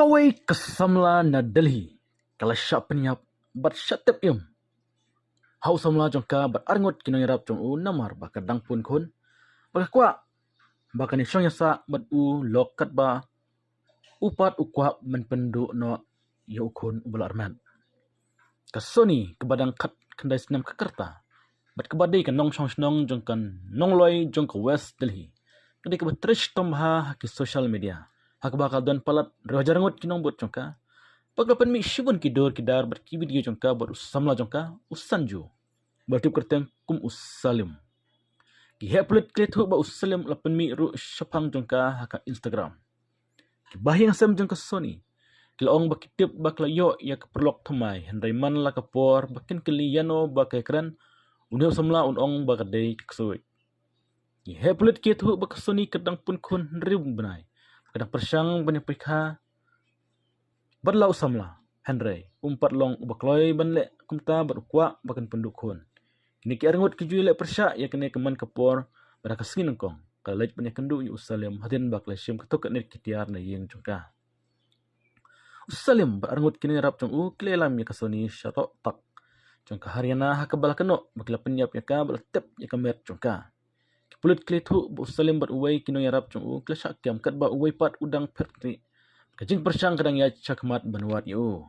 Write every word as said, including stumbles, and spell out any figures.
Kawei ka samla na Delhi ka la shah pynïap bad shah tep im ha u samla jong ka bad arngut ki nongïarap jong u namar ba ka dang pun khun, ba ka kwah ba kane shong ïasah bad u lok katba u pat u kwah ban pynduh noh ïa u khun uba la armet. Ka Soni kaba dang khatkhyndai snem ka rta bad kaba dei ka nongshong shnong jong ka nongloi jong ka West Delhi ka dei kaba trei shitom bha ha ki social media, ha kaba ka don palat roi hajar ngut ki nongbud jong ka ba ka la pynmih shibun ki dur ki dar bad ki video jong ka bad u samla jong ka, u Sanju, ba la tip kyrteng kum u Salim. Ki heh pulit ki la ïathuh ba u Salim la pynmih ruh shaphang jong ka ha ka Instagram. Ki bahaïing hasem jong ka Soni ki la ong ba ki tip ba ka la ïoh ïa ka paralok thymmai, hynrei man la ka por ba kin kylli ïano ba ka ïakren, une u samla un ong ba ka dei ka ksuid. Ki heh pulit ki ïathuh ba ka Soni ka dang pun khun hynriew bnai, ka dang pyrshang ban ïa pyrkhat bad la u samla, hynrei um pat long uba kloi ban leh kumta bad u kwah ba kan pynduh khun. Kine ki arngut ki ju ïaleh pyrshah ïa kane ka man ka por bad ha ka sngi nyngkong ka la leit ban ïakynduh ïa u Salim hadien ba ka la shim katto katne ki tiar na ïing jong ka. U Salim bad arngut ki nongïarap jong u ki la ïalam ïa ka Soni sha Rohtang jong ka Haryana, ha kaba la kynnoh ba ki la pynïap ïa ka bad la tep ïa ka met jong ka. Ki pulit ki la ïathuh ba u Salim bad uwei ki nongïarap jong u ki la shah kem katba uwei pat u dang phet kynriah. Ka jingpyrshang ka dang ïaid shakhmat ban wad ïa u.